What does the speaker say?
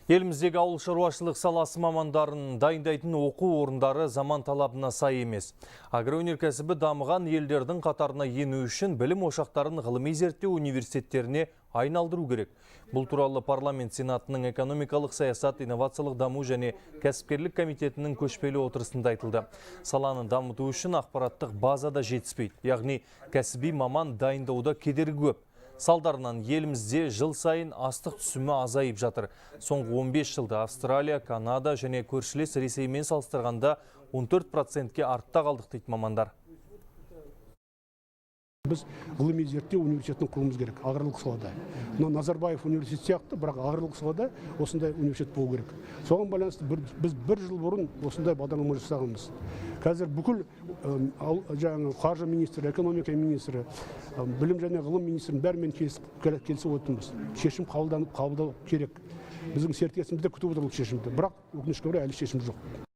Еліміздегі ауыл шаруашылық саласы мамандарын дайындайтын оқу орындары заман талабына сай емес. Агроөнеркәсібі дамыған елдердің қатарына ену үшін білім ошақтарын ғылыми зерттеу университеттеріне айналдыру керек. Бұл туралы парламент сенатының экономикалық саясат, инновациялық даму және кәсіпкерлік комитетінің көшпелі отырысында айтылды. Саланы дамыту үшін ақпараттық база да жетіспейді. Яғни кәсіби маман дайындауда кедергі көп. Салдарынан елімізде жыл сайын астық түсімі азайып жатыр. Соңғы 15 жылда Австралия, Канада және көршілес Ресеймен салыстырғанда 14%-ке артта қалдық, дейді мамандар. Біз ғылыми зерттеу университетін құруымыз керек аграрлық салада. Мына Назарбаев университеті сияқты, бірақ аграрлық салада осындай университет болу керек. Соған байланысты біз бір жыл бұрын осындай бағдарлама жасағанбыз. Қазір бүкіл жаңағы қаржы министрі, экономика министрі, білім және ғылым министрінің бәрімен келісіп отырмыз. Шешім қабылданып, қабылдау керек. Біздің серіктесіміз де күтіп отыр бұл шешімді, бірақ, өкінішке орай, әлі шешім жоқ.